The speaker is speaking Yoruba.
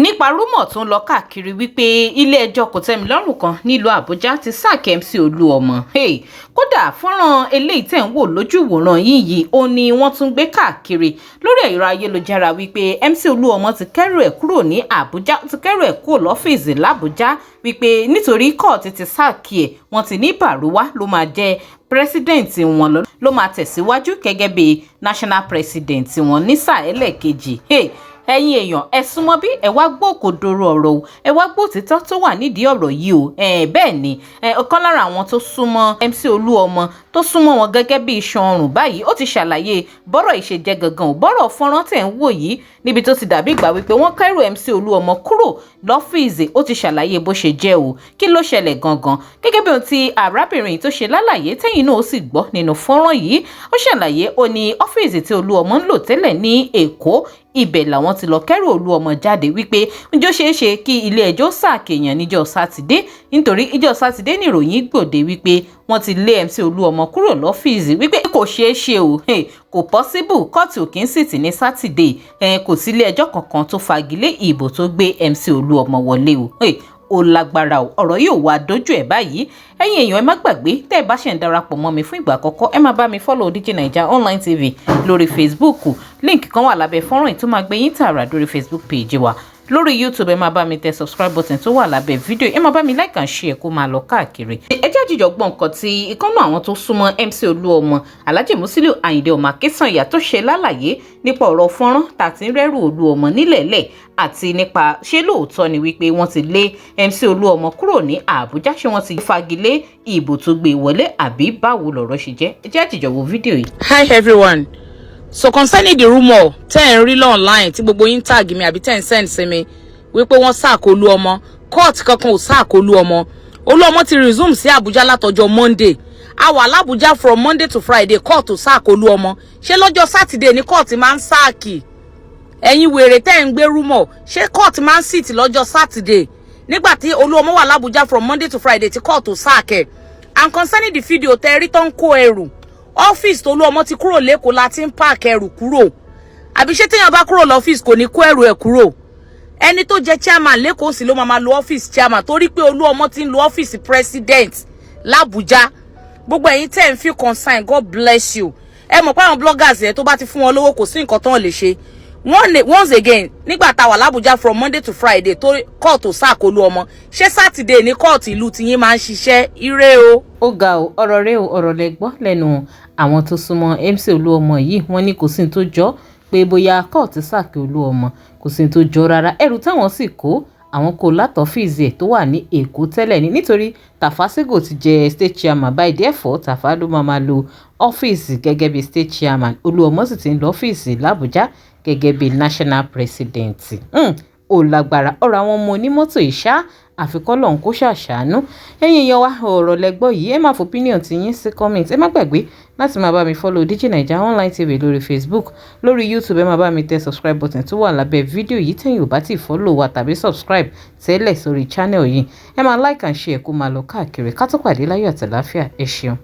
Nípa rumour tó ń lọ káàkiri wípé ilé-ẹjọ́ kòtẹ́milọ́rùn kan nílùú Àbújá ti sack MC Olúọmọ. Hey, kódà fọ́nrán eléyìí tẹ̀ ń wò lójú ìwòran yìí yìí, ó ní wọ́n tún gbé káàkiri lórí ẹ̀rọ ayélujára wípé MC Olúọmọ ti kẹ́rù ẹ̀ kúrò ní Àbújá, ti kẹ́rù ẹ̀ kúrò lọ́fíìsì l'Àbújá, wípé nítorí kóòtù ti sack ẹ̀, wọ́n ti ní Bàrúwá ló máa jẹ́ president wọn, ló máa tẹ̀síwájú gẹ́gẹ́ bí national president wọn ní sáà ẹlẹ́ẹ̀kejì. Hey, ẹ̀yin èèyàn, ẹ súnmọ́ bí, ẹ wá gbọ́ òkodoro ọ̀rọ̀ o, ẹ wá gbọ́ òtítọ́ tó wà nídìí ọ̀rọ̀ yìí o. Bẹ́ẹ̀ ni, ọ̀kan lára àwọn tó súnmọ́ MC Olúọmọ, tó súnmọ́ wọn gẹ́gẹ́ bí iṣan ọrùn báyìí, ó ti ṣàlàyé bọ́rọ̀ ìṣe jẹ́ gangan ò, bọ́rọ̀ fọ́nrán tẹ̀ ń wò yìí níbi tó ti dàbí ìgbà wípé wọ́n kẹ́rù MC Olúọmọ kúrò lọ́fíìsì. Ó ti ṣàlàyé bó ṣe jẹ́ o, kí ló ṣẹlẹ̀ gangan, gẹ́gẹ́ bí ohun tí arábìnrin tó ṣe lálàyé, tẹ́yìn náà ó sì gbọ́ nínú fọ́nrán yìí. Ó ṣàlàyé, ó ní ọ́fíìsì tí Olúọmọ ń lò tẹ́lẹ̀ ní Èkó, ibẹ̀ làwọn ti lọ kẹ́rù Olúọmọ jáde, wípé ǹjọ́ ṣeé ṣe kí ilé ẹjọ́ sack èèyàn níjọ́ Sátidé, nítorí ìjọ́ Sátidé nìròyìn gbòde wípé wọ́n ti lé MC Olúọmọ kúrò lọ́fíìsì, wípé kò ṣeé ṣe o, kò possible, kóòtù ò kì í sit ní Sátidé. Kò sí ilé ẹjọ́ kankan tó fagilé ìbò tó gbé MC Olúọmọ wọlé o. Ó lágbára o, ọ̀rọ̀ yìí ò wá dójú ẹ̀ báyìí. Ẹ̀yin èèyàn, ẹ má gbàgbé, tẹ́ ẹ bá ṣe ń darapọ̀ mọ́ mi fún ìgbà àkọ́kọ́, ẹ máa bá mi follow DJ Naija Online TV lórí Facebook. Link kan wà lábẹ́ fọ́nrán yìí tó máa gbé yín tààrà lórí Facebook page wa. Lórí YouTube, ẹ máa bá mi tẹ subscribe button tó wà lábẹ́ fídíò, ẹ máa bá mi like and share kó máa lọ káàkiri. Ẹ jẹ́ àjíjọ gbọ́ nǹkan tí ìkànnà àwọn tó súnmọ́ MC Olúọmọ, Alhaji Musiliu Ayinde ọmọ Akínsànyà, tó ṣe lálàyé nípa ọ̀rọ̀ fọ́nrán tàti ń rẹ́rù Olúọmọ nílẹ̀ẹ́lẹ̀, àti nípa ṣé lóòótọ́ ni wípé wọ́n ti lé MC Olúọmọ kúrò ní Àbújá, ṣé wọ́n ti fagilé ìbò tó gbé wọlé, àbí báwo lọ̀rọ̀ ṣe jẹ́. Ẹ jẹ́ àjíjọ wo fídíò yìí. Hi everyone. So concerning the rumour tẹ́ ẹ̀ ń rí online, tí gbogbo yín tag mi àbí tẹ́ ẹ̀ ń send sí mi wípé wọ́n sack Olúọmọ, court kankan ò sack Olúọmọ. Olúọmọ ti resume sí Àbújá látọjọ́ Monday. A wà l'Àbújá from Monday to Friday, court ò sack Olúọmọ. Ṣé lọ́jọ́ Saturday ní court máa ń sack? Ẹ̀yin wèrè tẹ́ ẹ̀ ń gbé rumour, ṣé court máa ń sit lọ́jọ́ Saturday, nígbà tí Olúọmọ wà l'Àbújá from Monday to Friday tí court ò sack ẹ̀? And concerning the video tẹ́ rí tó ń kó ẹrù, ọ́fíìsì tó Olúọmọ ti kúrò l'Ékòó la ti ń pack ẹrù kúrò. Àbí ṣé téèyàn bá kúrò lọ́fíìsì, kò ní kó ẹrù ẹ̀ kúrò? Ẹni tó jẹ́ chairman l'Ékòó sì ló máa lo ọ́fíìsì chairman, torí pé Olúọmọ ti ń lo ọ́fíìsì president l'Àbújá. Gbogbo ẹ̀yin tẹ́ ń fi concern, God bless you. Ẹ mọ̀ pé àwọn bloggers yẹn, tó bá ti fún wọn lówó, kò sí nǹkan tán lè ṣe. Once again, nígbà tá a wà l'Àbújá from Monday to Friday tó court ò sack Olúọmọ, ṣé Saturday ní court ìlú tiyín máa ń ṣiṣẹ́? Ire o. Ó ga o, ọ̀rọ̀ rẹ o, ọ̀rọ̀ lẹ gbọ́ lẹ́nu àwọn tó súnmọ́ MC Olúọmọ yìí. Wọ́n ní kò sí ní tó jọ pé bóyá kóòtù sack Olúọmọ, kò sí ní tó jọ rárá. Ẹrù táwọn sì kó, àwọn kò látọ̀fíìsì ẹ̀ tó wà ní Èkó tẹ́lẹ̀ ní, nítorí Tàfà Sego ti jẹ́ state chairman báyìí. Therefore, Tàfà ló máa lo ọ́fíìsì gẹ́gẹ́ bí state chairman. Olúọmọ sì ti ń lọ ọ́fíìsì l'Àbújá gẹ́gẹ́ bí national president. Ó lágbára, ọ̀rọ̀ àwọn ọmọ onímọ́tò ìṣá, àfikọ́ lọ́hún kó ṣàṣàánú. Ẹ̀yin èèyàn wa, ọ̀rọ̀ lẹ́gbọ́ yìí. Ẹ máa fi opinion ti yín sí comment. Ẹ má gbàgbé láti máa bá mi follow DJ Naija Online TV lórí Facebook. Lórí YouTube, ẹ máa bá mi tẹ subscribe button tó wà lábẹ́ fídíò yìí, tẹ̀yin ò bá ti follow wa tàbí subscribe tẹ́lẹ̀ sórí channel yìí. Ẹ máa like and share kó máa lọ káàkiri. Ká tó pàdé láyọ̀ àtàláfíà, ẹ ṣeun.